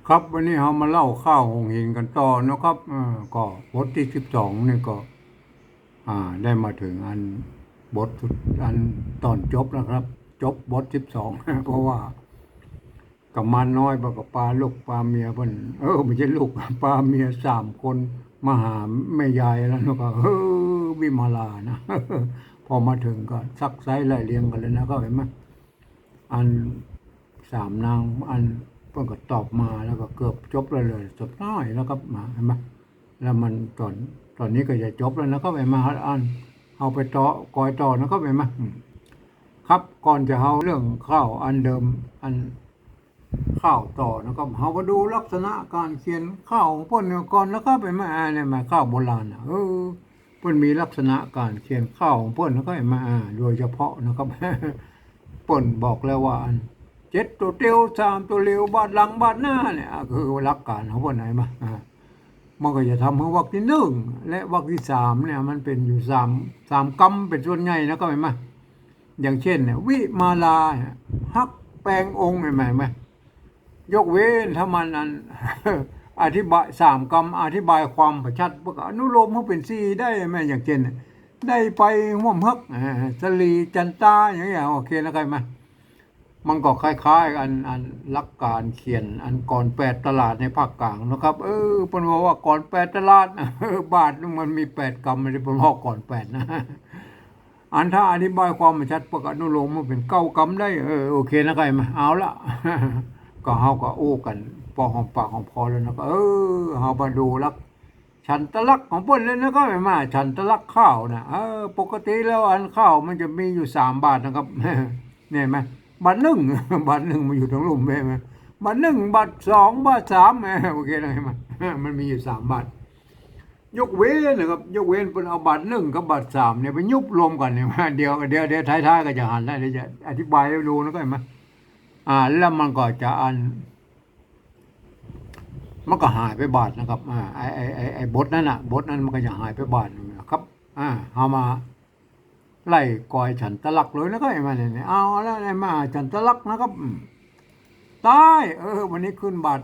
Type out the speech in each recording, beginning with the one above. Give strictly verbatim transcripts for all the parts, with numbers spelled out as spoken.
ครับ วันนี้เฮามาเล่าข้าวหงส์หินกั๋นต่อนะครับ เออ ก็บทตี้สิบสองนี่ก็ อ่า ได้มาเถิงอันบทสุด อันต๋อนจบแล้วครับ จบบทสิบสอง เพราะว่ากุมารน้อยบ่าก็ปาลูกปาเมียเปิ้น เออ บ่ใจ้ลูก ปาเมียสามคนมาหาแม่ยายแล้วเนาะ ก็ เออ วิมาลานะ พอมาเถิงก็ซักไซ้ไล่เรียงกั๋นเลยนะ ก็หันก่อ อันสามนาง อันเปิ้นก็ตอบมาแล้วก็เกือบจบแล้วเลย สักหน้อยแล้วครับ มา หันก่อ แล้วมันต๋อน ต๋อนนี้ก็จะจบแล้วนะครับ หันก่อ อัน เฮาไปต่อ กอยต่อนะครับ หันก่อ อืม ครับ ก่อนจะเฮาเรื่องข้าวอันเดิม อันข้าวต่อนะครับ เฮามาดูลักษณะก๋านเขียนข้าวของเปิ้นก่อนนะครับ หันก่อ อ่า เนี่ยมาข้าวโบราณน่ะ เออ เปิ้นมีลักษณะก๋านเขียนข้าวของเปิ้นนะครับ หันก่อ อ่า โดยเฉพาะนะครับ เปิ้นบอกแล้วว่าอันเจ็ดตั๋วเตียว สามตั๋วเหลียว บาดหลังบาดหน้าเนี่ย อ่ะ คือหลักก๋านของเปิ้น หันก่อ อ่า มันก็จะทำหื้อวรรคตี้นึ่งและวรรคตี้สามเนี่ย มันเป๋นอยู่สาม สามกำเป๋นส่วนใหญ่นะครับ หันก่อ อย่างเจ้นเนี่ย วิมาลาเนี่ยฮักแปงองค์ หันก่อ ยกเว้นถ้ามันอัน อธิบายสามกำ อธิบายความบ่ชัด เปิ้นก็อนุโลมหื้อเป๋นสี่ได้แม่น อย่างเจ้นเนี่ย ได้ไปฮ่วมฮัก อ่า สลีจันตา อย่างเงี้ย โอเคนะครับ หันก่อ มันก็คล้ายๆ อัน อันหลักก๋านเขียนอันก่อนแปดตลาดในภาคกลางนะครับ เออ เปิ้นว่า ว่าก่อนแปดตลาด บาทมันมีแปดกำ บ่ได้เปิ้นว่าก่อนแปดนะ อันถ้าอธิบายความบ่ชัด เปิ้นก็อนุโลมหื้อเป๋นเก้ากำได้ เออ โอเคนะครับ หันก่อ เอาละ ก็เฮาก็อู้กั๋นปอหอมปากหอมคอแล้วนะ ก็ เออ เฮามาดูลัก ฉันทลักษณ์ของเปิ้นเลยนะครับ หันก่อ ฉันทลักษณ์ข้าวน่ะ เออ ปกติแล้วอันข้าวมันจะมีอยู่สามบาทนะครับ เนี่ยหันก่อ บาทนึ่ง บาทนึ่งมันอยู่ตรงลุ่ม หันก่อ บาทนึ่ง บาทสอง บาทสาม เออ โอเคนะ หันก่อ มันมีอยู่สามบาท ยกเว้นนะครับ ยกเว้นเปิ้นเอาบาทนึ่งกับบาทสามเนี่ยไปยุบรวมกั๋นเนี่ย เดี๋ยว เดี๋ยว เดี๋ยวท้ายๆ ก็จะหันแล้ว เดี๋ยวจะอธิบายหื้อดูนะครับ หันก่อ อ่า แล้วมันก็จะอัน มันก็หายไปบาทนะครับ อ่า ไอ้ ไอ้ ไอ้ ไอ้บทนั้นน่ะ บทนั้นมันก็จะหายไปบาทนึ่งนะครับ อ่า เฮามาไล่กอยฉันทลักษณ์เลยนะครับ หันก่อ เนี่ย เอาละ ได้มาฉันทลักษณ์นะครับ อืม ต๊าย เออ วันนี้ขึ้นบาท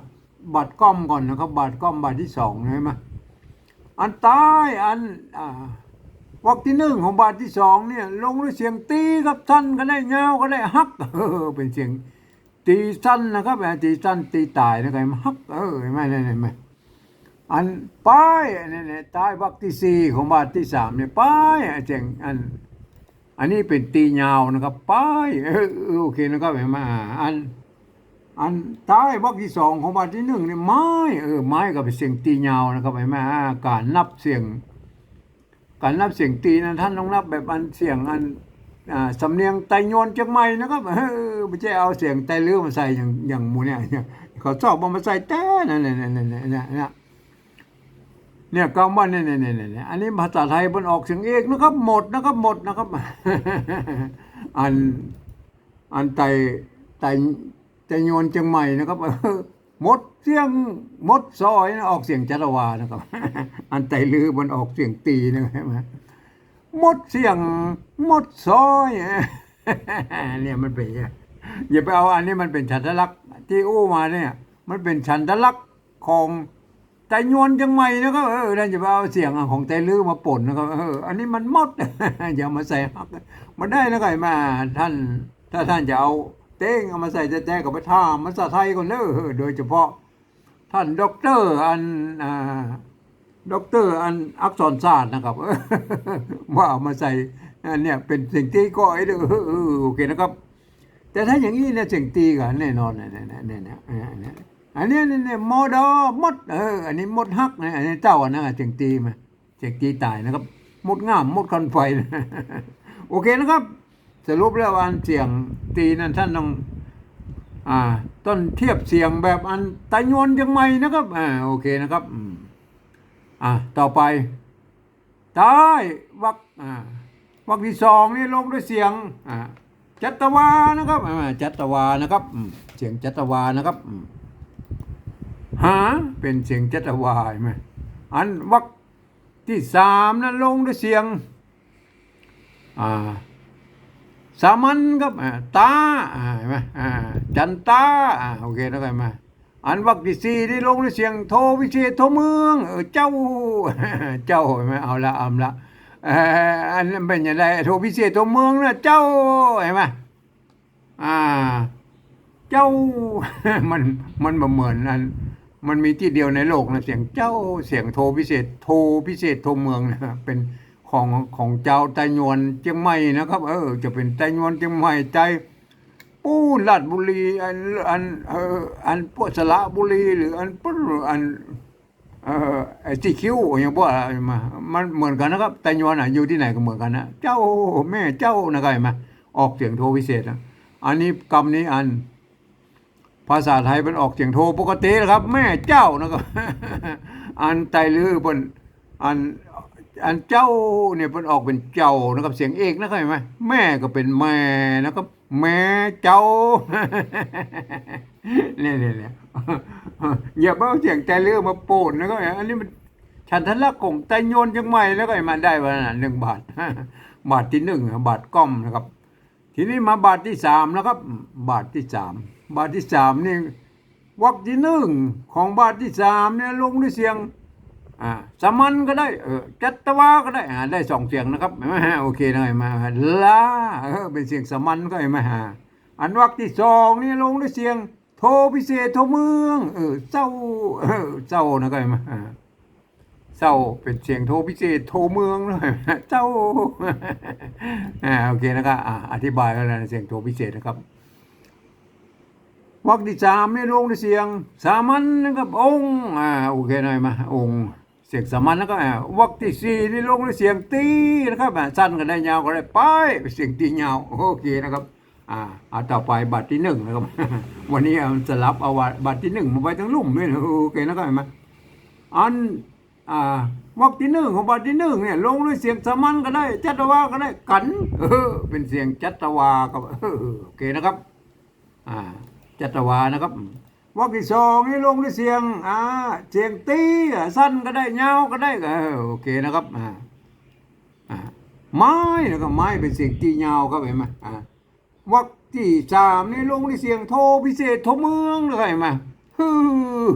บาทก้อมก่อนนะครับ บาทก้อมบาทตี้สอง หันก่อ อันต๊าย อัน อ่า วรรคตี้นึ่งของบาทตี้สองเนี่ย ลงด้วยเสียงตี๋ครับ สั้นก็ได้ ยาวก็ได้ ฮัก เออ เป๋นเสียง ตี๋สั้นนะครับ อ่า ตี๋สั้น ตี๋ต๋ายนะครับ ฮัก เออ หันก่อ เนี่ย หันก่อ อันป๊าย เนี่ย เนี่ย ต๊ายวรรคตี้สี่ของบาทตี้สามเนี่ย ป๊าย อ่ะ เสียงอัน อันนี้เป๋นตี๋ยาวนะครับ ป๊าย เออ เออ โอเคนะครับ หันก่อ อ่า อัน อันต๊ายวรรคตี้สองของบาทตี้นึ่งเนี่ย ไม้ เออ ไม้ก็เป๋นเสียงตี๋ยาวนะครับ หันก่อ อ่า ก๋านนับเสียง ก๋านนับเสียงตี๋นั้น ต้านต้องนับแบบอันเสียงอัน อ่า สำเนียงไตยวนเจียงใหม่นะครับ เออ บ่ใจ้เอาเสียงไตลื้อมาใส่อย่าง อย่างหมู่เนี่ย เขาชอบเอามาใส่แต๊นั่นแหละ เนี่ย เนี่ย เนี่ย เนี่ย กำว่าเนี่ย เนี่ย เนี่ย เนี่ย อันนี้ภาษาไทยเปิ้นออกเสียงเอกนะครับ หมดนะครับ หมดนะครับ อัน อันไต ไต ไตยวนเจียงใหม่นะครับ เออ หมดเสี้ยง หมดซอยนะ ออกเสียงจัตวานะครับ อันไตลื้อมันออกเสียงตี๋นะครับ หมดเสี้ยง หมดซอย เนี่ยมันเป๋น อย่าไปเอาอันนี้ มันเป๋นฉันทลักษณ์ตี้อู้มาเนี่ย มันเป๋นฉันทลักษณ์ของ ไตยวนเจียงใหม่นะครับ เออ ท่านจะไปเอาเสียงของไตลื้อมาปนนะครับ เออ อันนี้มันหมด อย่ามาใส่ฮัก บ่ได้นะครับ หันก่อ ท่าน ถ้าท่านจะเอาเต๊งเอามาใส่แต๊ๆ ก็ไปถามภาษาไทยก่อนเด้อ เออ โดยเฉพาะท่านด็อกเตอร์อัน อ่า ด็อกเตอร์อันอักษรศาสตร์นะครับ ว่าเอามาใส่ อันเนี้ยเป๋นเสียงตี๋ก้อยเด้อ เออ เออ โอเคนะครับ แต่ถ้าอย่างนี้เนี่ย เสียงตี๋ก็แน่นอนเนี่ย เนี่ย เนี่ย เนี่ย เนี่ย อันเนี้ยเนี่ย เนี่ย มอดอ หมด เออ อันนี้หมดฮักนะ อันนี้เจ้าอันนั้นอะ เสียงตี๋มา เสียงตี๋ต๋ายนะครับ หมดง่าม หมดควันไฟนะ โอเคนะครับ สรุปแล้วอันเสียงตี๋นั้นท่านต้อง อ่า ต้องเทียบเสียงแบบอันไตยวนเจียงใหม่นะครับ อ่า โอเคนะครับ อืม อ่า ต่อไป ต๊ายวรรค อ่า วรรคตี้สองนี่ลงด้วยเสียง อ่า จัตวานะครับ อ่า จัตวานะครับ อืม เสียงจัตวานะครับ อืม หา เป๋นเสียงจัตวา หันก่อ อันวรรคตี้สามนั้นลงด้วยเสียง อ่า สามัญครับ อ่า ตา อ่า หันก่อ อ่า จันตา อ่า โอเคนะครับ หันก่อ อันวรรคตี้สี่นี่ลงด้วยเสียงโทพิเศษโทเมือง เออ เจ้า เจ้า หันก่อ เอาละ เอาละ เอ่อ อันนั้นเป๋นจะใด โทพิเศษโทเมืองนะ เจ้า หันก่อ อ่า เจ้า มัน มันบ่เหมือนอัน มันมีตี้เดียวในโลกนะ เสียงเจ้า เสียงโทพิเศษ โทพิเศษโทเมืองนะ เป๋นของ ของจาวไตยวนเจียงใหม่นะครับ เออ จะเป๋นไตยวนเจียงใหม่ ไต ปู๊นราชบุรี อัน อัน เอ่อ อันพวกสระบุรี หรืออันปู๊น อัน เอ่อ ไอ้ตี้คิ้ว อย่างพวกมา มันเหมือนกั๋นนะครับ ไตยวนน่ะ อยู่ตี้ไหนก็เหมือนกั๋นนะ เจ้า แม่เจ้า นะครับ หันก่อ ออกเสียงโทพิเศษนะ อันนี้กำนี้อัน ภาษาไตยเปิ้นออกเสียงโทปกตินะครับ แม่เจ้านะครับ อันไตลื้อเปิ้น อัน อันเจ้าเนี่ยเปิ้นออกเป๋นเจ้านะครับ เสียงเอกนะครับ หันก่อ แม่ก็เป๋นแม่นะครับ แม่เจ้า เนี่ย เนี่ย เนี่ย อย่าเอาเสียงไตลื้อมาปนนะครับ อันนี้มันฉันทลักษณ์ของไตยวนเจียงใหม่นะครับ หันก่อ ได้มาแล้วนะ หนึ่งบาท บาทตี้หนึ่ง บาทก้อมนะครับ ทีนี้มาบาทตี้สามนะครับ บาทตี้สาม บาทตี้สามนี่ วรรคตี้หนึ่งของบาทตี้สามเนี่ยลงด้วยเสียง อ่า สามัญก็ได้ เออ จัตวาก็ได้ อ่า ได้สองเสียงนะครับ หันก่อ โอเคนะ หันก่อ ลา เออ เป๋นเสียงสามัญก็หันก่อ อ่า อันวรรคตี้สองนี่ลงด้วยเสียงโทพิเศษโทเมือง เออ เจ้า เออ เจ้า นะครับ หันก่อ อ่า เจ้า เป๋นเสียงโทพิเศษโทเมืองนะ เจ้า อ่า โอเคนะครับ อ่า อธิบายแล้วนะ เสียงโทพิเศษนะครับ วรรคตี้สามนี่ลงด้วยเสียงสามัญนะครับ องค์ อ่า โอเคนะ หันก่อ องค์ เสียงสามัญแล้วก็ อ่า วรรคตี้สี่นี่ลงด้วยเสียงตี้นะครับ อ่า สั้นก็ได้ ยาวก็ได้ ไป เป๋นเสียงตี้ยาว โอเคนะครับ อ่า เอาต่อไปบาทตี้หนึ่งนะครับ วันนี้เอาสลับเอาบาท บาทตี้หนึ่งมาไว้ตังลุ่มด้วยนะ โอเคนะครับ หันก่อ อัน อ่า วรรคตี้หนึ่งของบาทตี้หนึ่งเนี่ยลงด้วยเสียงสามัญก็ได้ จัตวาก็ได้ กั๋น เออ เป๋นเสียงจัตวาครับ เออ โอเคนะครับ อ่า จัตวานะครับ วรรคตี้สองนี่ลงด้วยเสียง อ่า เสียงตี้ อ่ะ สั้นก็ได้ ยาวก็ได้ เออ โอเคนะครับ อ่า อ่า ไม้นะครับ ไม้เป๋นเสียงตี้ยาวครับ หันก่อ อ่า วรรคตี้สามนี่ลงด้วยเสียงโทพิเศษโทเมืองนะครับ หันก่อ ฮือ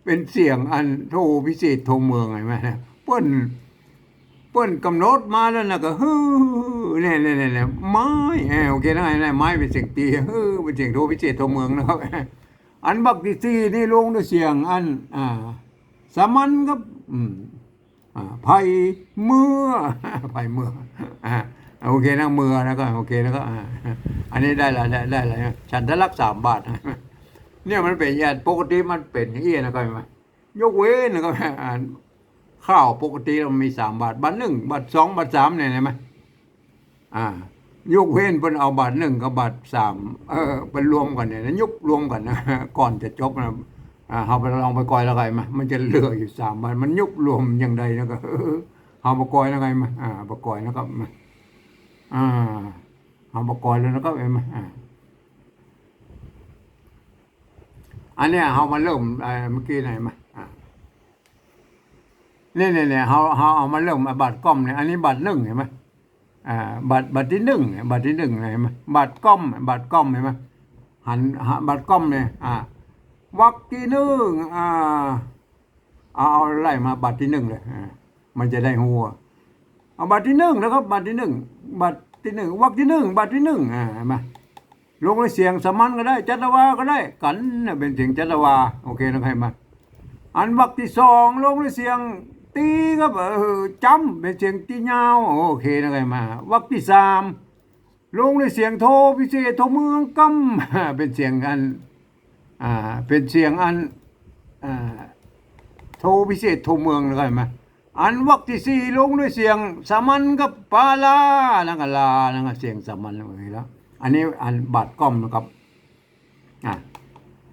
เป๋นเสียงอันโทพิเศษโทเมือง หันก่อ เปิ้น เปิ้นก๋ำหนดมาแล้วนะ ก็ฮือ เนี่ย เนี่ย เนี่ย เนี่ย ไม้ เออ โอเคนะ เนี่ย ไม้เป๋นเสียงตี้ ฮือ เป๋นเสียงโทพิเศษโทเมืองนะครับ อันวรรคตี้สี่นี่ลงด้วยเสียงอัน อ่า สามัญครับ อืม อ่า ไผเมื่อ ไผเมื่อ อ่า โอเคนะ เมื่อนะครับ โอเคนะครับ อ่า อันนี้ได้ละ ได้ ได้ละ ฉันทลักษณ์สามบาท เนี่ยมันเป๋นอย่าง ปกติมันเป๋นอย่างอี้นะครับ หันก่อ ยกเว้นนะครับ อ่า ข้าวปกติมันมีสามบาท บาทหนึ่ง บาทสอง บาทสามเนี่ย หันก่อ อ่า ยกเว้นเปิ้นเอาบาทหนึ่งกับบาทสาม เออ ไปรวมกั๋นเนี่ยนะ ยุบรวมกั๋นนะ ก่อนจะจบนะ อ่า เฮาไปลองไปกอยแล้วไงมา มันจะเหลืออยู่สามบาท มันยุบรวมอย่างใดนะก็ เฮาไปกอยแล้วไงมา อ่า ไปกอยแล้วก็มา อ่า เฮาไปกอยแล้วนะครับ หันก่อ อ่า อันเนี้ยเฮามาเริ่ม เอ่อ เมื่อกี้ไหนมา อ่า เนี่ย เนี่ย เนี่ย เฮา เฮาเอามาเริ่มบาทก้อมเนี่ย อันนี้บาทหนึ่งหันก่อ อ่า บาท บาทตี้หนึ่งเนี่ย บาทตี้หนึ่งเนี่ย หันก่อ บาทก้อม บาทก้อมหันก่อ หัน หา บาทก้อมเนี่ย อ่า วรรคตี้หนึ่ง อ่า เอา เอาไล่มาบาทตี้หนึ่งเลย อ่า มันจะได้ฮู้ เอาบาทตี้หนึ่งนะครับ บาทตี้หนึ่ง บาทตี้หนึ่ง วรรคตี้หนึ่ง บาทตี้หนึ่ง อ่า หันก่อ ลงด้วยเสียงสามัญก็ได้ จัตวาก็ได้ กั๋นน่ะ เป๋นเสียงจัตวา โอเคนะครับ หันก่อ อันวรรคตี้สองลงด้วยเสียงตี้ครับ เออ จ๋ำ เป๋นเสียงตี้ยาว โอเคนะครับ หันก่อ วรรคตี้สามลงด้วยเสียงโทพิเศษโทเมืองกำ เป๋นเสียงอัน อ่า เป๋นเสียงอัน อ่า โทพิเศษโทเมืองนะครับ หันก่อ อันวรรคตี้สี่ลงด้วยเสียงสามัญกับปาลา แล้วก็ลา แล้วก็เสียงสามัญลงไปแล้ว อันนี้อันบาทก้อมนะครับ อ่ะ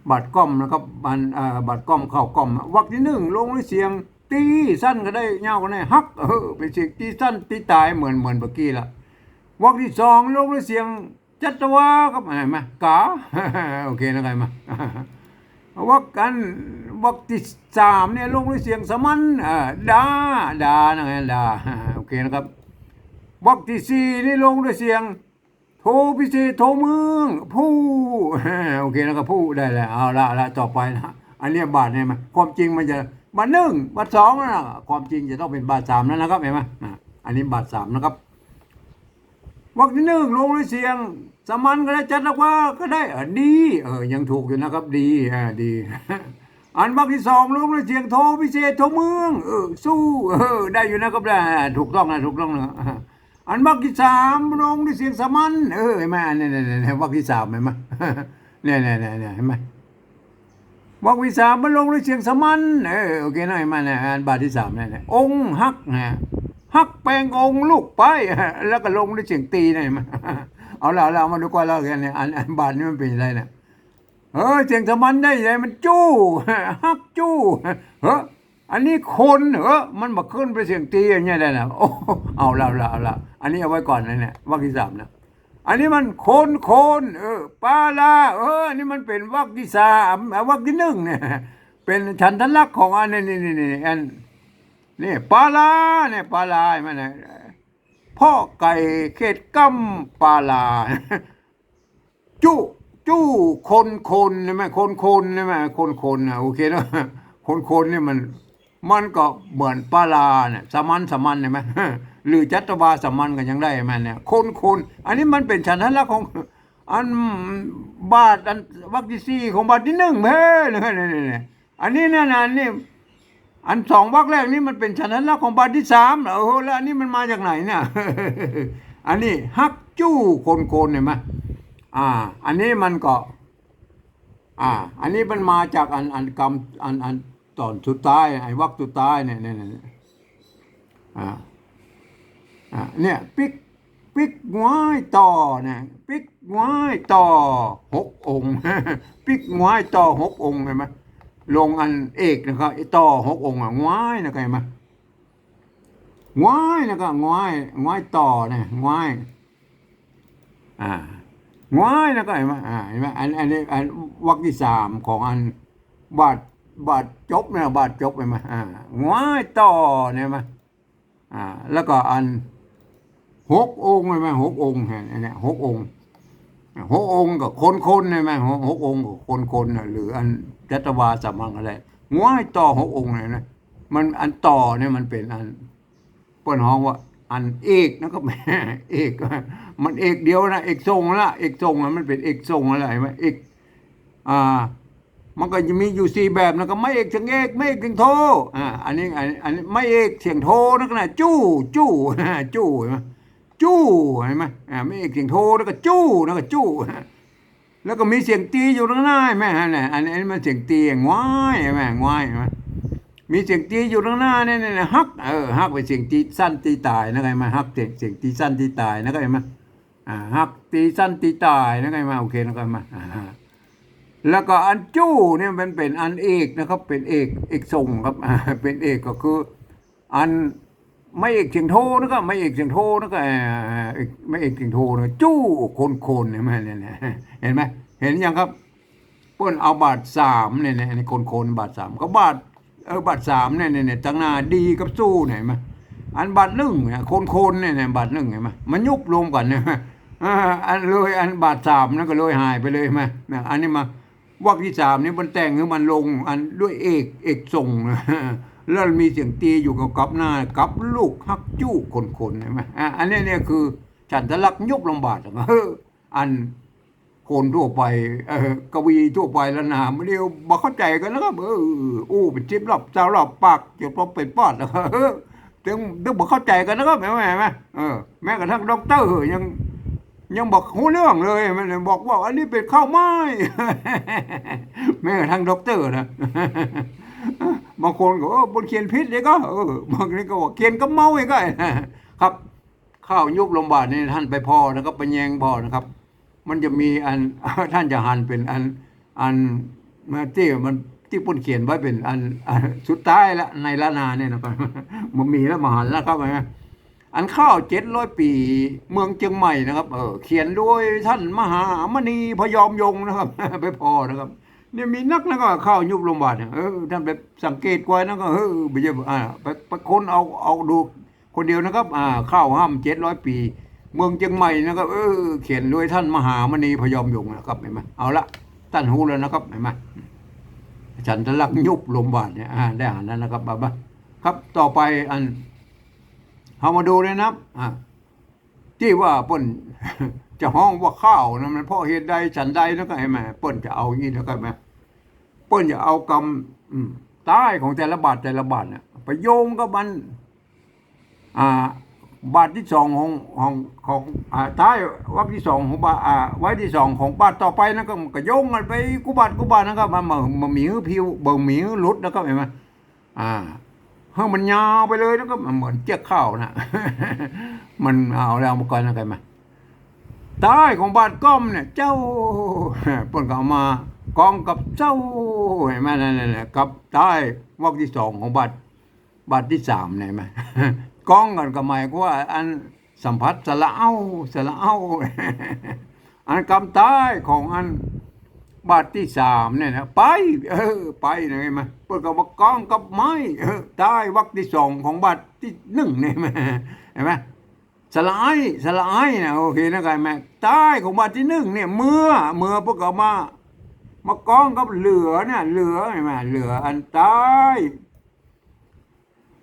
บาทก้อมนะครับ อัน เอ่อ บาทก้อมเข้าก้อม วรรคตี้หนึ่งลงด้วยเสียงตี้ สั้นก็ได้ ยาวก็ได้ ฮัก เออ เป๋นเสียงตี้สั้นตี้ต๋าย เหมือน เหมือนเมื่อกี้ละ วรรคตี้สองลงด้วยเสียง จัตวาครับ หันก่อ กา โอเคนะครับ หันก่อ วรรคอัน วรรคตี้สามเนี่ยลงด้วยเสียงสามัญ อ่า ดา ดา นะครับ ดา โอเคนะครับ วรรคตี้สี่นี่ลงด้วยเสียงโท โทพิเศษโทเมือง ผู้ โอเค แล้วก็ผู้ได้แล้ว เอาละ เอาละ ต่อไปนะ อันเนี้ยบาทเนี่ยมัน ความจริงมันจะ บาทหนึ่ง บาทสองนะ ความจริงจะต้องเป็นบาทสามแล้วนะครับ เห็นไหม อ่ะ อันนี้บาทสามนะครับ วรรคที่หนึ่ง ลงด้วยเสียงสามัญก็ได้ จัตวาก็ได้ เออ ดี เออ ยังถูกอยู่นะครับ ดี อ่า ดี อันวรรคที่สอง ลงด้วยเสียงโทพิเศษโทเมือง เออ สู้ เออ ได้อยู่นะครับ ได้ ถูกต้องนะ ถูกต้องนะ อันวรรคที่สาม ลงด้วยเสียงสามัญ เออ เห็นไหม อันนี้ เนี่ย เนี่ย วรรคที่สาม เห็นไหม เนี่ย เนี่ย เนี่ย เนี่ย เห็นไหม วรรคที่สามมันลงด้วยเสียงสามัญ เออ โอเคนะ เห็นไหม เนี่ย อันบาทที่สามเนี่ย เนี่ย องค์ฮักนะ ฮักแปงองค์ลุกไป แล้วก็ลงด้วยเสียงตีนะ เห็นไหม เอาละ เอาละ เอามาดูก่อนแล้วกันเนี่ย อัน อันบาทนี้มันเป็นอะไรเนี่ย เออ เสียงสามัญได้ไง มันจู้ ฮักจู้ เฮ้อ อันนี้คน เฮ้อ มันบ่ขึ้นไปเสียงตีอย่างเงี้ยได้นะ โอ้ เอาละ เอาละ เอาละ อันนี้เอาไว้ก่อนนะเนี่ย วรรคที่สามนะ อันนี้มันคน คน เออ ปาลา เออ อันนี้มันเป็นวรรคที่สาม อ่ะ วรรคที่หนึ่งเนี่ย เป็นฉันทลักษณ์ของอันนี้ นี่ นี่ นี่ อัน นี่ ปาลา เนี่ย ปาลา มันนะ เพาะไก่เขตก้ำปาลา จุ จู้ คน คน ใช่ไหม คน คน ใช่ไหม คน คน นะ โอเคเนาะ คน คน เนี่ยมัน มันก็เหมือนปาลาเนี่ย สามัญ สามัญ ใช่ไหม หรือจัตวาสามัญก็ยังได้ ใช่ไหม เนี่ย คน คน อันนี้มันเป็นฉันทลักษณ์ของ อันบาท อันวรรคที่สี่ของบาทที่หนึ่ง เพ่เลย เนี่ย เนี่ย เนี่ย อันนี้เนี่ยนะ อันนี้ อันสองวรรคแรกนี่มันเป็นฉันทลักษณ์ของบาทที่สาม เออ แล้วอันนี้มันมาจากไหนเนี่ย อันนี้ฮักจู้คน คน เห็นไหม อ่า อันนี้มันก็ อ่า อันนี้มันมาจากอัน อันกำ อัน อันตอนสุดท้าย ไอ้วรรคสุดท้ายเนี่ย เนี่ย เนี่ย อ่า อ่า เนี่ย ปิ๊ก ปิ๊กงวายต่อนะ ปิ๊กงวายต่อหกองค์ ปิ๊กงวายต่อหกองค์ เห็นไหม ลงอันเอกนะครับ ไอ้ต่อหกองค์อ่ะ งวายนะ เห็นไหม งวายนะ ก็งวาย งวายต่อนะ งวาย อ่า งวายนะ ก็เห็นไหม อ่า เห็นไหม อัน อันนี้ อันวรรคที่สามของอันบาท บาทจบเนี่ย บาทจบ เห็นไหม อ่า งวายต่อเนี่ย เห็นไหม อ่า แล้วก็อันหกองค์ เห็นไหม หกองค์ เห็น อันเนี้ย หกองค์ หกองค์กับคน คน เห็นไหม หก หกองค์กับคน คน น่ะ หรืออันจัตวาสามัญก็ได้ งวายต่อหกองค์เนี่ยนะ มัน อันต่อเนี่ยมันเป็นอัน เปิ้นฮ้องว่าอันเอกนะครับ เอก มันเอกเดียวนะ เอกทรงละ เอกทรงนะ มันเป็นเอกทรงละ เห็นไหม เอก อ่า มันก็จะมีอยู่สี่แบบนะ ก็ไม้เอกเสียงเอก ไม้เอกเสียงโท อ่า อันนี้ อันนี้ อันนี้ไม้เอกเสียงโทนั่นก็นะ จู้ จู้ จู้ เห็นไหม จู้ เห็นไหม อ่า ไม้เอกเสียงโทแล้วก็จู้ แล้วก็จู้ แล้วก็มีเสียงตีอยู่ตางหน้า เห็นไหม อันนี้ อันนี้มันเสียงตี งวาย เห็นไหม งวาย เห็นไหม มีเสียงตีอยู่ตางหน้าเนี่ย เนี่ย เนี่ย ฮัก เออ ฮักเป็นเสียงตีสั้นตีตายนะ เห็นไหม ฮักเสียง เสียงตีสั้นตีตายนะ เห็นไหม อ่า ฮักตีสั้นตีตายนะ เห็นไหม โอเคนะ เห็นไหม อ่า แล้วก็อันจู้เนี่ยมันเป็นอันเอกนะครับ เป็นเอก เอกทรงครับ อ่า เป็นเอกก็คือ อันไม้เอกเสียงโทนะครับ ไม้เอกเสียงโทนะครับ เอ่อ เอก ไม้เอกเสียงโทนะ จู้คน คน เห็นไหม เนี่ย เนี่ย เห็นไหม เห็นยังครับ เปิ้นเอาบาทสามเนี่ย เนี่ย อันนี้คน คน บาทสาม ก็บาท เออ บาทสามเนี่ย เนี่ย เนี่ย ตางหน้าดีกับสู้เนี่ย เห็นไหม อันบาทหนึ่งเนี่ย คน คน เนี่ย เนี่ย บาทหนึ่ง เห็นไหม มันยุบรวมกั๋นเนี่ย อ่า อันเลย อันบาทสามนั่นก็เลยหายไปเลย เห็นไหม นะ อันนี้มา วรรคที่สามนี่มันแต่งหื้อมันลงอันด้วยเอก เอกทรงนะ แล้วมีเสียงตีอยู่กับ กับหน้า กับลูกฮักจู้คน คน เห็นไหม อ่ะ อันนี้เนี่ยคือฉันทลักษณ์ยุบลงบาท เออ อันคนทั่วไป เอ่อ กวีทั่วไปล้านนา มันเดียวบ่เข้าใจ๋กั๋นนะครับ เออ อู้เป๋นสิบรอบ ซาวรอบปาก จ๋นว่าเป๋นปอด เออ ตึง ตึงบ่เข้าใจ๋กั๋นนะครับ เห็นไหม เห็นไหม เออ แม้กระทั่งด็อกเตอร์ยัง ยังบ่ฮู้เรื่องเลย มันบอกว่าอันนี้เป๋นข้าวไม้ แม้กระทั่งด็อกเตอร์นะ บางคนก็ เออ บ่เขียนผิดเลยก็ เออ บางทีก็ว่าเขียนกับเมาอีกก็ ครับ ข้าวยุบลงบาทนี่ท่านไปผ่อนะครับ ไปแยงผ่อนะครับ มันจะมีอัน ท่านจะหันเป๋นอัน อัน มาตี้มัน ตี้เปิ้นเขียนไว้เป๋นอัน อันสุดท้ายละ ในล้านนาเนี่ยนะครับ บ่มีแล้ว บ่หันแล้วครับ อันข้าวเจ็ดร้อยปี๋เมืองเจียงใหม่นะครับ เออ เขียนโดยท่านมหามณีพยอมยงค์นะครับ ไปผ่อนะครับ เนี่ยมีนักนะครับ ข้าวยุบลงบาทเนี่ย เออ ท่านไปสังเกตไว้นะครับ เออ บ่ใจ้ อ่า ไป ไปค้นเอา เอาดูคนเดียวนะครับ อ่า ข้าวฮ่ำเจ็ดร้อยปี๋ เมืองเจียงใหม่นะครับ เออ เขียนโดยท่านมหามณีพยอมยงค์นะครับ หันก่อ เอาละ ต้านฮู้แล้วนะครับ หันก่อ ฉันทลักษณ์ยุบลมบาดเนี่ย อ่า ได้หันแล้วนะครับ เอามา ครับ ต่อไปอัน เฮามาดูเลยนะครับ อ่า ตี้ว่าเปิ้น จะฮ้องว่าข้าวนะ มันเพราะเหตุใด ฉันใด แล้วก็หันก่อ เปิ้นจะเอาอี้ แล้วก็หันก่อ เปิ้นจะเอากำ อืม ใต้ของแต่ละบาทแต่ละบาทเนี่ย ไปโยงกับอัน อ่า บาทตี้สองของ ของ ของ อ่า ใต้วรรคตี้สองของบาท อ่า วรรคตี้สองของบาทต่อไปนั้นก็ มันก็โยงกั๋นไปกู้บาทกู้บาทนั้นก็ มัน มัน มันบ่มีหื้อผิว บ่มีหื้อหลุดนะครับ หันก่อ อ่า หื้อมันยาวไปเลยนะครับ มันเหมือนเจื้อกข้าวนะ มันเอาแล้วมาก่อนนะ หันก่อ ใต้ของบาทก้อมเนี่ย เจ้า เปิ้นก็เอามาก้องกับเจ้า หันก่อ นั่นแหละ กับใต้วรรคตี้สองของบาท บาทตี้สามเนี่ย หันก่อ ก้องกั๋นก็หมายความว่าอันสัมผัสสระเอ้า สระเอ้า อันกำใต้ของอันบาทตี้สามเนี่ยนะ ไป เออ ไปนะ หันก่อ เปิ้นก็มาก้องกับไม้ เออ ใต้วรรคตี้สองของบาทตี้หนึ่งเนี่ย หันก่อ สระไอ้ สระไอ้นะ โอเคนะ หันก่อ ใต้ของบาทตี้หนึ่งเนี่ย เมื่อ เมื่อเปิ้นก็มา มาก้องกับเหลือเนี่ย เหลือ หันก่อ เหลืออันใต้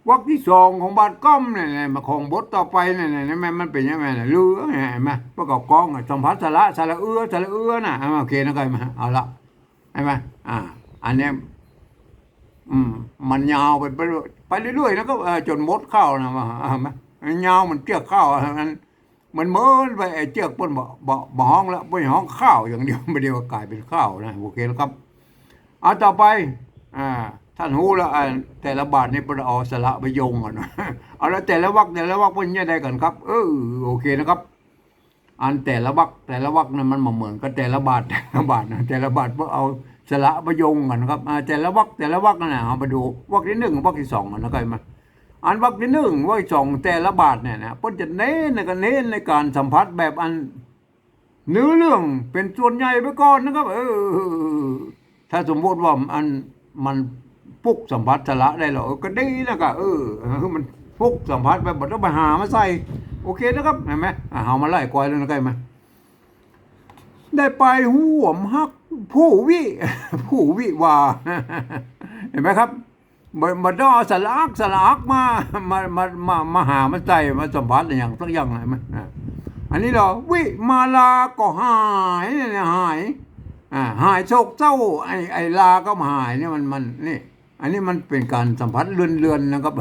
วรรคตี้สองของบาทก้อมเนี่ย มาของบทต่อไปเนี่ย หันก่อ มัน มันเป๋นยังไงนะ เหลือเนี่ย หันก่อ เปิ้นก็ก้องอะ สัมผัสสระ สระเอื้อ สระเอื้อนะ อ่า โอเคนะ หันก่อ เอาละ หันก่อ อ่า อันเนี้ย อืม มันยาวไป ไป ไปเรื่อยๆ นะก็ เออ จ๋นหมดข้าวนะ ว่า อ่า มันยาวเหมือนเจื้อกข้าวอะ มัน มันเหมือนไปไอ้เจื้อกเปิ้นบ่ บ่ บ่ฮ้องละ เปิ้นฮ้องข้าวอย่างเดียว บ่ได้ว่ากลายเป๋นข้าวนะ โอเคนะครับ อ่า ต่อไป อ่า ต้านฮู้แล้ว อ่า แต่ละบาทนี่เปิ้นเอาสระไปโยงกั๋น เอาละ แต่ละวรรค แต่ละวรรคเปิ้นจะได้กั๋นครับ เออ โอเคนะครับ อันแต่ละวรรค แต่ละวรรคนั้นมันบ่เหมือนกับแต่ละบาท แต่ละบาทนะ แต่ละบาทเปิ้นเอาสระไปโยงกั๋นครับ อ่า แต่ละวรรค แต่ละวรรคนั่นนะ เอาไปดูวรรคตี้หนึ่ง วรรคตี้สองกั๋นนะ หันก่อ อันวรรคตี้หนึ่ง วรรคตี้สอง แต่ละบาทเนี่ยนะ เปิ้นจะเน้นนะ ก็เน้นในก๋านสัมผัสแบบอัน เนื้อเรื่องเป๋นส่วนใหญ่ไปก่อนนะครับ เออ ถ้าสมมุติว่าอัน มันปุ๊กสัมผัสสระได้แล้ว เออ ก็ดีนะ ก็ เออ เออ มันปุ๊กสัมผัสไป บ่ต้องไปหามาใส่ โอเคนะครับ หันก่อ อ่ะ เฮามาไล่กอยแล้วนะ หันก่อ ได้ไปฮ่วมฮักผู้วิ ผู้วิวาห์ หันก่อ บ่ บ่ต้องเอาสระอัก สระอักมา มา มา มา มาหามาใส่ มาสัมผัสอะหยังสักอย่าง หันก่อ อ่ะ อันนี้เหรอ วิมาลาก็หายเนี่ย หาย อ่า หายโศกเศร้า ไอ้ ไอ้ลาก็หายเนี่ย มัน มัน นี่ อันนี้มันเป๋นก๋านสัมผัสเลือนๆ นะครับ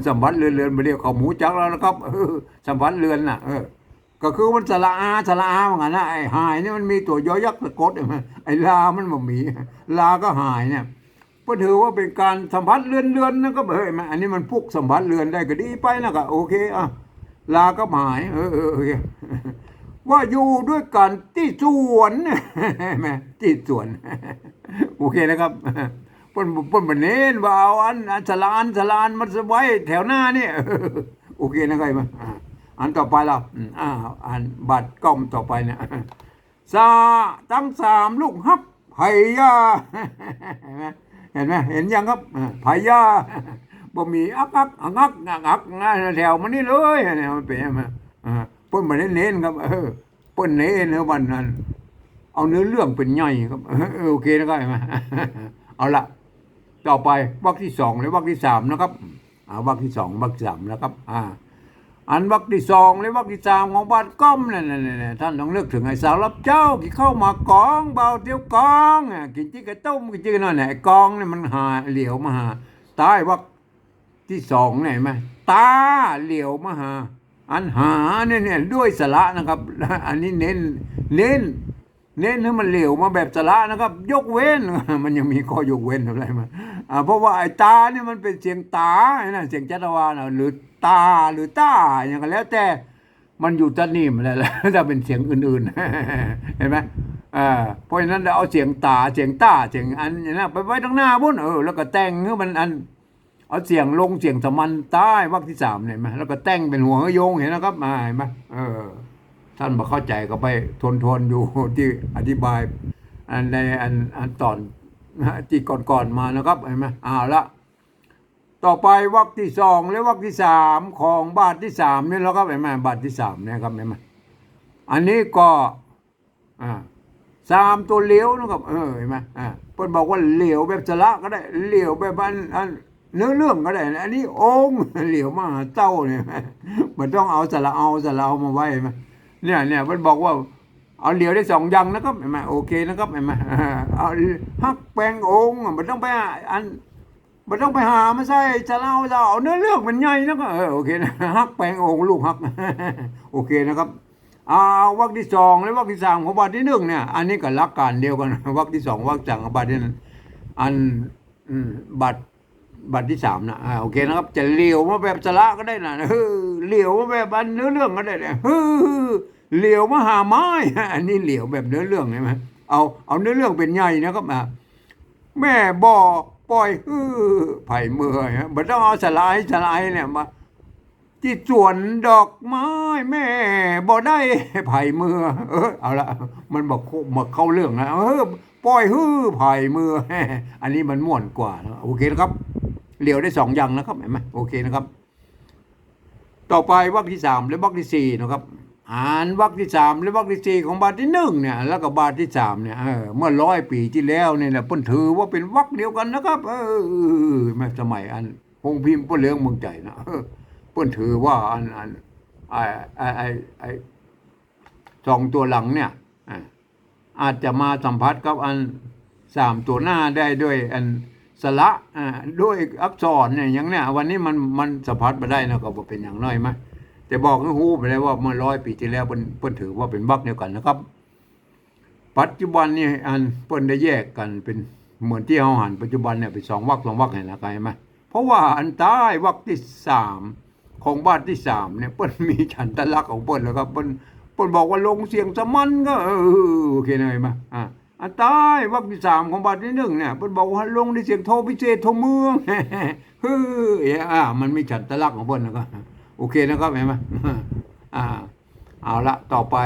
สัมผัสเลือนๆ บ่าเดี่ยวเขาฮู้จักแล้วนะครับ เออ สัมผัสเลือนน่ะ เออ ก็คือมันสระอา สระอาเหมือนกั๋นนะ ไอ้หายนี่มันมีตั๋วยอยักษ์สะกด ไอ้ลามันบ่มี ลาก็หายเนี่ย ก็ถือว่าเป๋นก๋านสัมผัสเลือนๆ นะ ก็ เฮ้ย มัน อันนี้มันปุ๊กสัมผัสเลือนได้ก็ดีไปนะ ก็โอเค อ่ะ ลาก็หาย เออ เออ โอเค ว่าอยู่ด้วยกั๋นตี้สวน แม่ ตี้สวน โอเคนะครับ เปิ้น เปิ้นบ่เน้นว่าเอาอัน อันสระอัน สระอันมาไว้แถวหน้านี่ โอเคนะครับ อ่ะ อันต่อไปละ อืม อ่า อันบาทก้อมต่อไปเนี่ย สระตังสามลูกฮับไผยา เห็นไหม เห็นไหม เห็นยังครับ อ่า ไผยา บ่มีอักอักอักอักอักอัก แถวมานี่เลย เนี่ย มันเป๋นยังไง อ่า เปิ้นบ่ได้เน้นครับ เออ เปิ้นเน้นเนาะ วันนั้น เอาเนื้อเรื่องเป๋นใหญ่ครับ เออ โอเคนะครับ หันก่อ เอาละ ต่อไปวรรคตี้สองและวรรคตี้สามนะครับ อ่า วรรคตี้สอง วรรคตี้สามนะครับ อ่า อันวรรคตี้สองและวรรคตี้สามของบาทก้อมเนี่ย เนี่ย เนี่ย เนี่ย ต้านต้องนึกเถิงไอ้สาวรับเจ้าตี้เข้ามากอง บ่าวเตียวกอง อ่ะ กิ๋นจิ๊กไก่ต้ม กิ๋นจิ๊กไก่น้อยเนี่ย ไอ้กองเนี่ยมันหา เหลียวมาหา ใต้วรรค ตี้สองเนี่ย หันก่อ ตาเหลียวมาหา อันหาเนี่ย เนี่ย ด้วยสระนะครับ อันนี้เน้น เน้น เน้นหื้อมันเหลียวมาแบบสระนะครับ ยกเว้น มันยังมีข้อยกเว้นอะไรมา อ่า เพราะว่าไอ้ตาเนี่ยมันเป๋นเสียงต๋านะ เสียงจัตวานะ หรือตา หรือต้า อย่างก็แล้วแต่ มันอยู่ตะนิ่มแหละ ถ้าเป๋นเสียงอื่นๆ หันก่อ อ่า เพราะฉะนั้นเอาเสียงต๋า เสียงต้า เสียงอันนี้นะ ไปไว้ตังหน้าปู๊น เออ แล้วก็แต่งหื้อมันอัน เอาเสียงลงเสียงสามัญใต้วรรคตี้สามเนี่ย หันก่อ แล้วก็แต่งเป๋นหัวโยง หันก่อ นะครับ อ่า หันก่อ เออ ต้านบ่เข้าใจ๋ก็ไปทวนๆ ดูตี้อธิบาย อันในอัน อันต๋อนตี้ก่อนๆ มานะครับ หันก่อ เอาละ ต่อไปวรรคตี้สองและวรรคตี้สามของบาทตี้สามนี่นะครับ หันก่อ บาทตี้สามเนี่ยครับ หันก่อ อันนี้ก็ อ่า สามตั๋วเหลียวนะครับ เออ หันก่อ อ่า เปิ้นบอกว่าเหลียวแบบสระก็ได้ เหลียวแบบอัน อัน เนื้อเรื่องก็ได้นะ อันนี้องค์ เหลียวมาหาเจ้าเนี่ย บ่ต้องเอาสระเอา สระเอามาไว้ หันก่อ เนี่ย เนี่ย เปิ้นบอกว่า เอาเหลียวได้สองอย่างนะครับ หันก่อ โอเคนะครับ หันก่อ เอาฮักแปลงองค์ บ่ต้องไปอัน บ่ต้องไปหามาใส่สระเอา เอาเนื้อเรื่องเป๋นใหญ่นะครับ เออ โอเคนะ ฮักแปลงองค์ ลูกฮัก โอเคนะครับ อ่า วรรคตี้สองและวรรคตี้สามของบาทตี้หนึ่งเนี่ย อันนี้ก็หลักก๋านเดียวกั๋น วรรคตี้สอง วรรคตี้สามของบาทตี้หนึ่ง อัน อืม บาท บาทตี้สามนะ อ่า โอเคนะครับ จะเหลียวมาแบบสระก็ได้นะ เออ เหลียวมาแบบอันเนื้อเรื่องก็ได้นะ เออ เหลียวมาหาไม้ อันนี้เหลียวแบบเนื้อเรื่อง หันก่อ เอา เอาเนื้อเรื่องเป๋นใหญ่นะครับ อ่า แม่บ่ปล่อยหื้อไผเมือ หันก่อ บ่ต้องเอาสระไอ สระไอเนี่ยมา ตี้สวนดอกไม้แม่บ่ได้ไผเมือ เออ เอาละ มันบ่เข้า บ่เข้าเรื่องนะ เออ ปล่อยหื้อไผเมือ อันนี้มันม่วนกว่านะ โอเคนะครับ เหลียวได้สองอย่างนะครับ หันก่อ โอเคนะครับ ต่อไปวรรคตี้สามและวรรคตี้สี่นะครับ อ่านวรรคตี้สามและวรรคตี้สี่ของบาทตี้หนึ่งเนี่ย แล้วก็บาทตี้สามเนี่ย เออ เมื่อร้อยปี๋ตี้แล้วเนี่ยนะ เปิ้นถือว่าเป๋นวรรคเดียวกั๋นนะครับ เออ แม่สมัยอัน โฮงพิมพ์ป้อเหลืองเมืองใจ๋นะ เปิ้นถือว่าอัน อัน ไอ้ ไอ้ ไอ้ ไอ้ สองตั๋วหลังเนี่ย อ่า อาจจะมาสัมผัสกับอันสามตั๋วหน้าได้ด้วยอันสระ อ่า ด้วยอักษรเนี่ย อย่างเนี้ย วันนี้มัน มันสัมผัสบ่ได้นะ ก็บ่เป๋นหยังน้อยมะ แต่บอกหื้อฮู้ไปแล้วว่าเมื่อร้อยปี๋ตี้แล้วเปิ้น เปิ้นถือว่าเป๋นวรรคเดียวกั๋นนะครับ ปัจจุบันนี่อันเปิ้นได้แยกกั๋นเป๋น เหมือนตี้เฮาหันปัจจุบันเนี่ยเป๋นสองวรรค สองวรรค หันก่อ หันก่อ เพราะว่าอันใต้วรรคตี้สามของบาทตี้สามเนี่ย เปิ้นมีฉันทลักษณ์ของเปิ้นแล้วครับ เปิ้น เปิ้นบอกว่าลงเสียงสามัญก็ เออ โอเคนะ หันก่อ อ่า อันใต้วรรคตี้สามของบาทตี้หนึ่งเนี่ย เปิ้นบอกว่าลงในเสียงโทพิเศษโทเมือง เฮ้ย อ่า มันมีฉันทลักษณ์ของเปิ้นแล้วก็ โอเคนะครับ หันก่อ อ่า เอาละ ต่อไป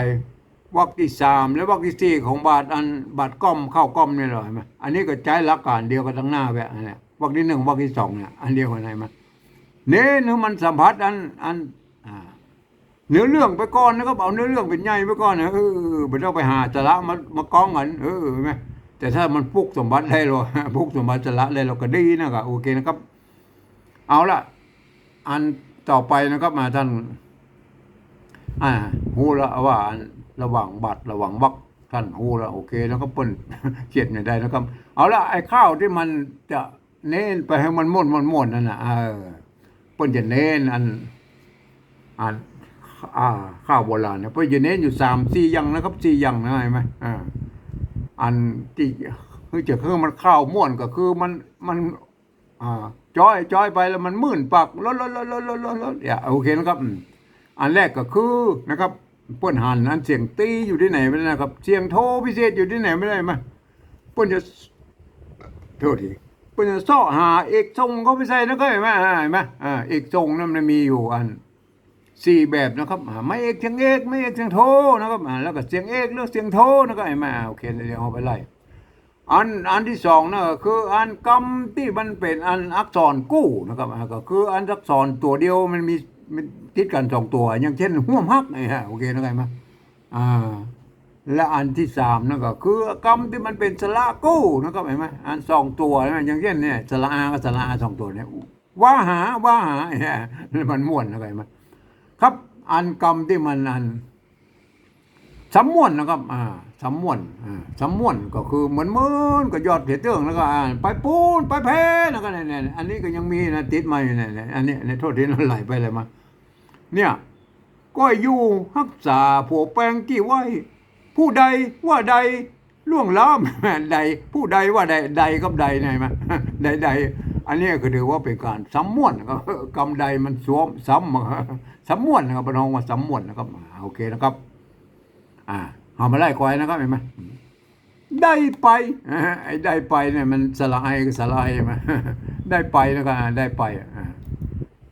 วรรคตี้สามและวรรคตี้สี่ของบาทอัน บาทก้อม ข้าวก้อมนี่แหละ หันก่อ อันนี้ก็ใจ๊หลักก๋านเดียวกั๋นตังหน้าแหวะ อันเนี้ย วรรคตี้หนึ่ง วรรคตี้สองเนี่ย อันเดียวกั๋น หันก่อ เน้นหื้อมันสัมผัสอัน อัน อ่า เนื้อเรื่องไปก่อนนะครับ เอาเนื้อเรื่องเป๋นใหญ่ไปก่อนนะ เออ บ่ต้องไปหาสระมา มาก้องกั๋น เออ หันก่อ แต่ถ้ามันปลุกสมบัติได้แล้ว ปลุกสมบัติสระได้แล้วก็ดีนะ ก็โอเคนะครับ เอาละ อันต่อไปนะครับ มาท่าน อ่า ฮู้ละว่าอันระหว่างบาทระหว่างวรรค ท่านฮู้ละ โอเคนะครับ เปิ้นเขียนอย่างใดนะครับ เอาละ ไอ้ข้าวตี้มันจะเน้นไปหื้อมันม่วนๆ นั่นน่ะ เออ เปิ้นจะเน้นอัน อัน อ่า ข้าวโบราณเนี่ย เปิ้นจะเน้นอยู่สามสี่อย่างนะครับ สี่อย่างนะ หันก่อ อ่า อันตี้ คือจะหื้อมันข้าวม่วนก็คือมัน มัน อ่า จ๊อย จ๊อยไปแล้วมันมื่นปาก ลด ลด ลด ลด ลด ลด ลด เนี่ย โอเคนะครับ อืม อันแรกก็คือนะครับ เปิ้นหันอันเสียงตี้อยู่ตี้ไหนบ่ได้นะครับ เสียงโทพิเศษอยู่ตี้ไหนบ่ได้มะ เปิ้นจะ โทษที เปิ้นจะเซาะหาเอกทรงเข้าไปใส่นะครับ หันก่อ หันก่อ อ่า เอกทรงนั้นมันมีอยู่อัน สี่แบบนะครับ อ่า ไม้เอกเสียงเอก ไม้เอกเสียงโทนะครับ อ่า แล้วก็เสียงเอกหรือเสียงโทนะครับ หันก่อ อ่า โอเค เดี๋ยวเฮาไปไล่ อัน อันตี้สองนะ ก็คืออันกำตี้มันเป๋นอันอักษรกู้นะครับ อ่า ก็คืออันอักษรตั๋วเดียวมันมี มันติดกั๋นสองตั๋ว อย่างเช่น ฮ่วมฮักเนี่ย โอเคนะครับ หันก่อ อ่า และอันตี้สามนั่นก็คือกำตี้มันเป๋นสระกู้นะครับ หันก่อ อันสองตั๋วนะ อย่างเช่นเนี่ย สระอากับสระอาสองตั๋วเนี่ย ว่าหา ว่าหา เนี่ย มันม่วนนะครับ หันก่อ ครับ อันกำตี้มันอัน สำม่วนนะครับ อ่า สำม่วน อ่า สำม่วนก็คือเหมือน เหมือนกับยอดเสียเตื้อง แล้วก็ อ่า ไปปูน ไปแพ แล้วก็เนี่ย เนี่ย อันนี้ก็ยังมีนะ ติดมาอยู่เนี่ย เนี่ย อันนี้ เนี่ย โทษทีนะ ไหลไปไหลมา เนี่ย ก็อยู่ฮักษาผัวแปงกี้ไว้ ผู้ใดว่าใดล่วงล้ำ ใด ผู้ใดว่าใด ใดกับใด หันก่อ ใด ใด อันนี้ก็ถือว่าเป๋นก๋านสำม่วน ก็กำใดมันสวม สำ สำม่วนนะครับ เปิ้นฮ้องว่าสำม่วนนะครับ อ่า โอเคนะครับ อ่า เฮามาไล่ก่อยนะครับ หันก่อ ได้ไป อ่า ไอ้ได้ไปเนี่ยมันสระไอกับสระไอมา ได้ไปแล้วก็ อ่า ได้ไป อ่า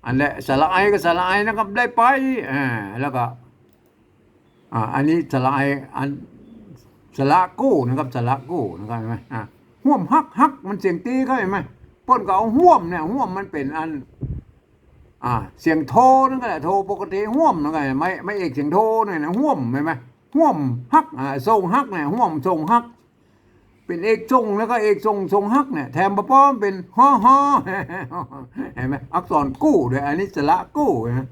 อันแหละ สระไอกับสระไอนะครับ ได้ไป อ่า แล้วก็ อ่า อันนี้สระไอ อัน สระกู้นะครับ สระกู้นะครับ หันก่อ อ่า ฮ่วมฮัก ฮักมันเสียงตี้ครับ หันก่อ ปิ้นก็เอาฮ่วมเนี่ย ฮ่วมมันเป๋นอัน อ่า เสียงโทนั่นก็แหละ โทปกติ ฮ่วมนั่นก็แหละ ไม้ ไม้เอกเสียงโทเนี่ยนะ ฮ่วม หันก่อ ฮ่วมฮัก อ่า ทรงฮักเนี่ย ฮ่วมทรงฮัก เป๋นเอกทรง แล้วก็เอกทรง ทรงฮักเนี่ย แถมปะป้อมเป๋น ฮอ ฮอ หันก่อ อักษรกู้ด้วย อันนี้สระกู้นะ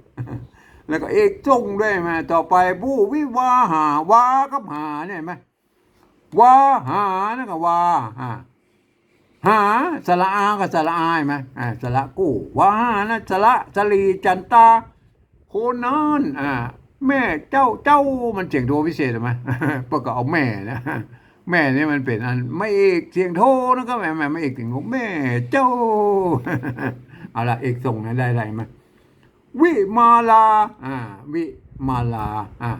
แล้วก็เอกทรงด้วย หันก่อ ต่อไป บู่ วิ วา หา วากับหาเนี่ย หันก่อ วาหา นั่นก็วา หา หา สระอากับสระอา หันก่อ อ่า สระกู้ วาหานะ สระ สลี จันตา คนนั้น อ่า แม่เจ้า เจ้า มันเสียงโทพิเศษ หันก่อ เปิ้นก็เอาแม่นะ แม่นี่มันเป๋นอัน ไม้เอกเสียงโทนะครับ แม่ แม่ ไม้เอกเสียงโท แม่เจ้า เอาละ เอกทรงนะ ได้ ได้ หันก่อ วิมาลา อ่า วิมาลา อ่า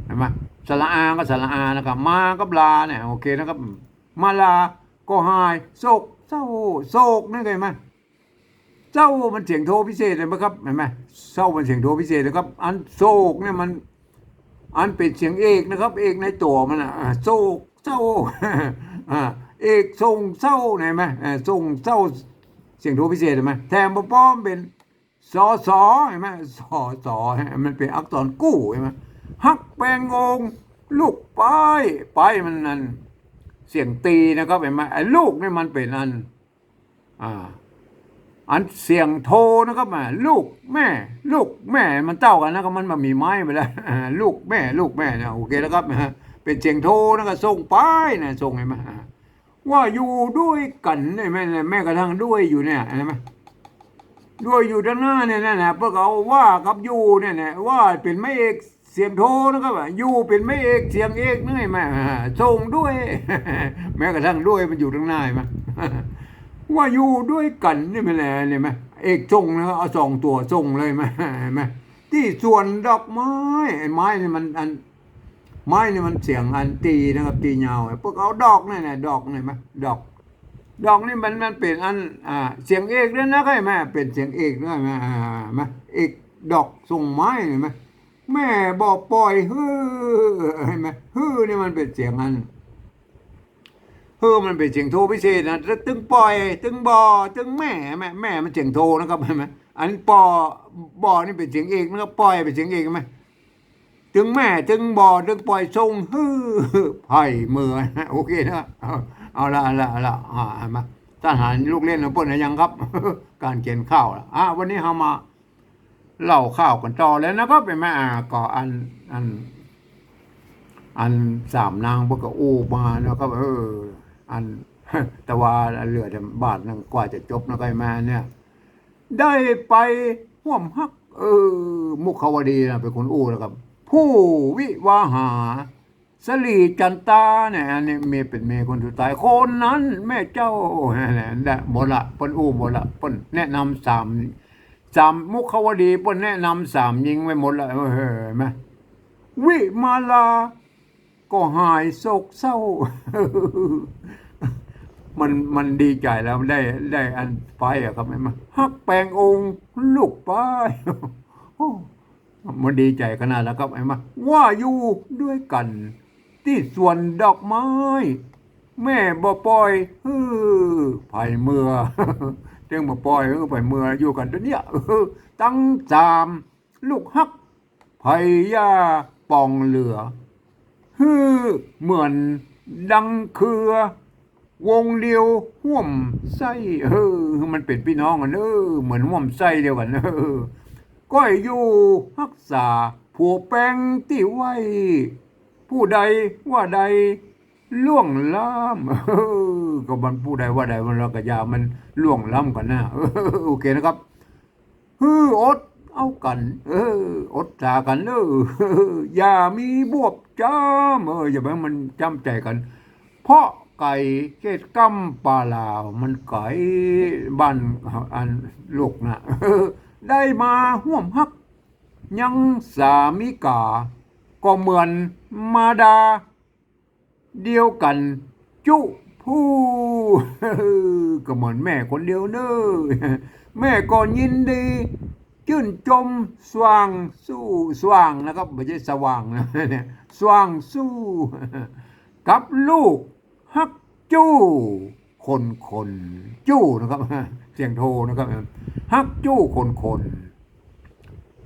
หันก่อ สระอากับสระอานะครับ มากับลาเนี่ย โอเคนะครับ มาลา ก็หาย โศก เศร้า โศก นั่น หันก่อ เศร้า มันเสียงโทพิเศษ หันก่อ ครับ หันก่อ เศร้า มันเสียงโทพิเศษนะครับ อันโศกเนี่ยมัน อันเป๋นเสียงเอกนะครับ เอกในตั๋วมันน่ะ อ่า โศก เศร้า อ่า เอกทรงเศร้า หันก่อ อ่า ทรงเศร้า เสียงโทพิเศษ หันก่อ แถมปะป้อมเป๋น สอ สอ หันก่อ สอ สอ มันเป๋นอักษรกู้ หันก่อ ฮักแปงองค์ ลูกไป ไปมันนั่น เสียงตีนะครับ หันก่อ ไอ้ลูกนี่มันเป๋นอัน อ่า อันเสียงโทนะครับ อ่า ลูกแม่ ลูกแม่ มันเต้ากั๋นนะ ก็มันบ่มีไม้ไปแล้ว ลูกแม่ ลูกแม่เนี่ย โอเคแล้วครับ เป๋นเสียงโทนะ ก็ส่งไปนะ ส่ง หันก่อ อ่า ว่าอยู่ด้วยกั๋นเนี่ย แม้ แม้กระทั่งด้วยอยู่เนี่ย หันก่อ ด้วยอยู่ตังหน้าเนี่ยนะ เปิ้นก็เอาว่ากับอยู่เนี่ยนะ ว่าเป๋นไม้เอกเสียงโทนะครับ อยู่เป๋นไม้เอกเสียงเอก หันก่อ อ่า ส่งด้วย แม้กระทั่งด้วยมันอยู่ตังหน้า หันก่อ ว่าอยู่ด้วยกั๋นนี่ หันก่อ เนี่ย หันก่อ เอกส่งนะ เอาสองตั๋วส่งเลย หันก่อ ตี้สวนดอกไม้ ไอ้ไม้นี่มันอัน ไม้นี่มันเสียงอันตีนะครับ ตียาว เปิ้นก็เอาดอกนี่นะ ดอกนี่ หันก่อ ดอก ดอกนี่มัน มันเป๋นอัน อ่า เสียงเอกด้วยนะ หันก่อ เป๋นเสียงเอกด้วย หันก่อ อ่า หันก่อ เอกดอกส่งไม้ หันก่อ แม่บ่ปล่อย ฮือ หันก่อ ฮือ นี่มันเป๋นเสียงอัน ฮือ มันเป๋นเสียงโทพิเศษนะ ตึงปล่อย ตึงบ่ ตึงแม่ แม่ แม่มันเสียงโทนะครับ หันก่อ อันปอ บ่นี่เป๋นเสียงเอกนะครับ ปล่อยเป๋นเสียงเอก หันก่อ ตึงแม่ ตึงบ่ ตึงปล่อย ส่ง ฮือ ไผ่เมือ โอเคนะ เอา เอาละ เอาละ เอาละ อ่า หันก่อ ต้านหาญลูกเล่นของเปิ้นนะยังครับ ก๋านเขียนข่าวละ อ่ะ วันนี้เฮามาเล่าข่าวกั๋นต่อแล้วนะครับ หันก่อ อ่า ก็อัน อัน อันสามนางเปิ้นก็อู้มานะครับ เออ อัน แต่ว่าเหลือแต่บาทนึ่งกว่าจะจบนะครับ หันก่อ เนี่ย ได้ไปฮ่วมฮัก เออ มุขาวดีนะ เป๋นคนอู้นะครับ ผู้วิวาหา สลีจันตาเนี่ย อันนี้เมียเป๋นเมียคนสุดท้าย คนนั้นแม่เจ้า เนี่ย หมดละ เปิ้นอู้หมดละ เปิ้นแนะนำสาม สาม มุขาวดี เปิ้นแนะนำสามหญิงไว้หมดละ เออ หันก่อ วิมาลา ก็หายโศกเศร้า มัน มันดีใจ๋แล้ว ได้ ได้อันไปอะครับ หันก่อ ฮักแปงองค์ลูกไป โอ้ มันดีใจ๋ขนาดแล้วครับ หันก่อ ว่าอยู่ด้วยกั๋น ตี้สวนดอกไม้ แม่บ่ปล่อย ฮือ ไผเมือ เถิงบ่ปล่อย ฮือ ไผเมือ อยู่กั๋นตรงเนี้ย ตังสาม ลูกฮัก ไผอย่าปองเหลือ ฮือ เหมือนดังเครือ วงเดียวฮ่วมไส้ เออ มันเป๋นปี้น้องกั๋น เออ เหมือนฮ่วมไส้เดียวกั๋น เออ ก้อยอยู่ฮักษา ผัวแปงตี้ไว้ ผู้ใดว่าใด ล่วงล้ำ เออ ก็มันผู้ใดว่าใด มันละก็อย่ามันล่วงล้ำกั๋นนะ เออ โอเคนะครับ ฮืออดเอากั๋น เออ อดสากั๋นเน่อ อย่ามีบวบจ้ำ เออ อย่าไปหื้อมันจ้ำใจ๋กั๋น เพราะไก๋เขตก้ำป่าลาว มันไก๋บ้านอันลูกนะ ได้มาฮ่วมฮัก ยังสามิก๋า ก็เหมือนมาดา เดียวกั๋นจุผู้ ก็เหมือนแม่คนเดียวเน่อ แม่ก็ยินดี จื้นจม สว่างสู้ สว่างนะครับ บ่ใจ้สว่างนะ เนี่ย สว่างสู้ กับลูกฮักจู้ คนคน จู้นะครับ เสียงโทนะครับ ฮักจู้คนคน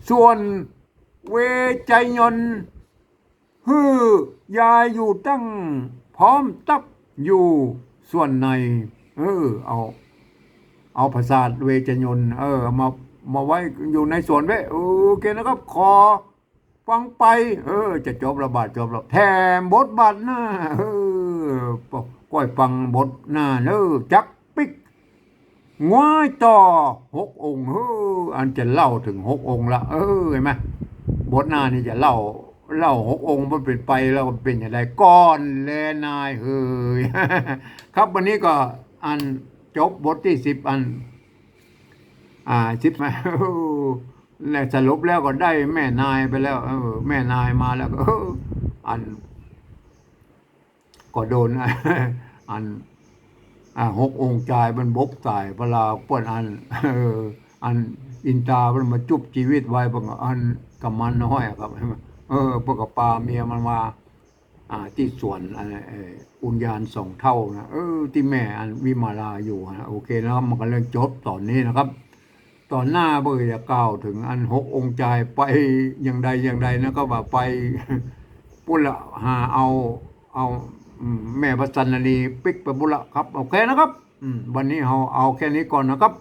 ส่วนเวชยนต์ หื้อยายอยู่ตั้งพร้อมตับอยู่ส่วนใน เออ เอา เอาผสาทเวชยนต์ เออ เอามา มาไว้อยู่ในส่วนเว้ย โอเคนะครับ ขอฟังไป เออ จะจบละบาดจบละ แถมบทบาดหน้า เออ ก้อยฟังบทหน้าเนอะ จักปิ๊ก งวยต่อหกองค์ เออ อันจะเล่าเถิงหกองค์ละ เออ หันก่อ บทหน้านี่จะเล่า เล่าหกองค์มันเป๋นไปแล้วเป๋นจะไดก่อนแลนายเฮย ครับ วันนี้ก็อันจบบทตี้สิบอัน อ่า สิบมา และสรุปแล้วก็ได้แม่นายไปแล้ว เออ แม่นายมาแล้วก็ เออ อัน ก็โดน อัน อ่า หกองค์จายมันบกต๋าย พระราเปิ้นอัน เออ อันอินต๋ามันมาจุบจีวิตไว้ เปิ้นก็อันกำมันน้อยอะครับ เออ เปิ้นก็ปาเมียมันมา อ่า ตี้สวน อัน เอ่อ อุญญาณสองเฒ่านะ เออ ตี้แม่อันวิมาลาอยู่นะ โอเคนะครับ มันก็เรื่องจบต๋อนนี้นะครับ ต๋อนหน้าเปิ้นจะกล่าวเถิงอันหกองค์จายไปอย่างใดอย่างใดนะ ก็ว่าไปปุ้นละ หาเอา เอา อืม แม่พระสันนารีปิ๊กไปปุ้นละครับ โอเคนะครับ อืม วันนี้เฮาเอาแค่นี้ก่อนนะครับ